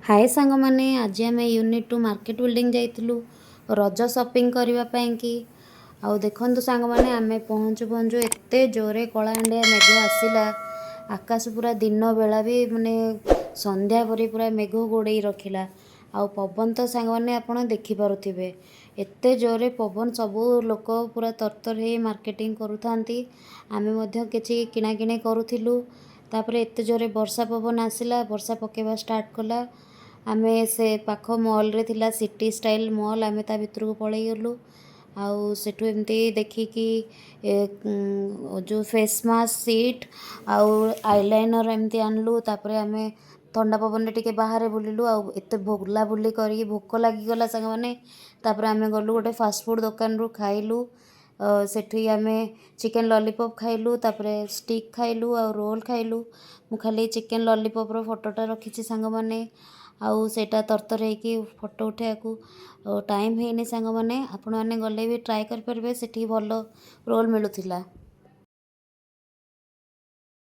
ହାଏ ସାଙ୍ଗମାନେ, ଆଜି ଆମେ ୟୁନିଟ୍ 2 ମାର୍କେଟ ବିଲ୍ଡିଂ ଯାଇଥିଲୁ ରଜ ସପିଂ କରିବା ପାଇଁକି। ଆଉ ଦେଖନ୍ତୁ ସାଙ୍ଗମାନେ, ଆମେ ପହଞ୍ଚୁ ପହଞ୍ଚୁ ଏତେ ଜୋରେ କଳାହାଣ୍ଡିଆ ମେଘ ଆସିଲା। ଆକାଶ ପୁରା ଦିନ ବେଳା ବି ମାନେ ସନ୍ଧ୍ୟା ପରି ପୁରା ମେଘ ଘୋଡ଼େଇ ରଖିଲା। ଆଉ ପବନ ତ ସାଙ୍ଗମାନେ ଆପଣ ଦେଖିପାରୁଥିବେ, ଏତେ ଜୋରେ ପବନ। ସବୁ ଲୋକ ପୁରା ତରତର ହେଇ ମାର୍କେଟିଂ କରୁଥାନ୍ତି। ଆମେ ମଧ୍ୟ କିଛି କିଣାକିଣି କରୁଥିଲୁ। ତାପରେ ଏତେ ଜୋରେ ବର୍ଷା ପବନ ଆସିଲା, ବର୍ଷା ପକେଇବା ଷ୍ଟାର୍ଟ କଲା। ଆମେ ସେ ପାଖ ମଲ୍ରେ ଥିଲା ସିଟି ଷ୍ଟାଇଲ୍ ମଲ୍, ଆମେ ତା ଭିତରକୁ ପଳେଇଗଲୁ। ଆଉ ସେଠୁ ଏମିତି ଦେଖିକି ଯେଉଁ ଫେସ୍ ମାସ୍କ ସିଟ୍ ଆଉ ଆଇଲାଇନର୍ ଏମିତି ଆଣିଲୁ। ତାପରେ ଆମେ ଥଣ୍ଡା ପବନରେ ଟିକେ ବାହାରେ ବୁଲିଲୁ। ଆଉ ଏତେ ବୁଲାବୁଲି କରିକି ଭୋକ ଲାଗିଗଲା ସାଙ୍ଗମାନେ। ତାପରେ ଆମେ ଗଲୁ ଗୋଟେ ଫାଷ୍ଟଫୁଡ଼୍ ଦୋକାନରୁ ଖାଇଲୁ। ସେଠି ଆମେ ଚିକେନ୍ ଲଲିପପ୍ ଖାଇଲୁ, ତାପରେ ଷ୍ଟିକ୍ ଖାଇଲୁ ଆଉ ରୋଲ୍ ଖାଇଲୁ। ମୁଁ ଖାଲି ଚିକେନ୍ ଲଲିପପ୍ର ଫଟୋଟା ରଖିଛି ସାଙ୍ଗମାନେ। ଆଉ ସେଇଟା ତରତର ହେଇକି ଫଟୋ ଉଠାଇବାକୁ ଟାଇମ୍ ହେଇନି ସାଙ୍ଗମାନେ। ଆପଣମାନେ ଗଲେ ବି ଟ୍ରାଏ କରିପାରିବେ, ସେଠି ଭଲ ରୋଲ୍ ମିଳୁଥିଲା।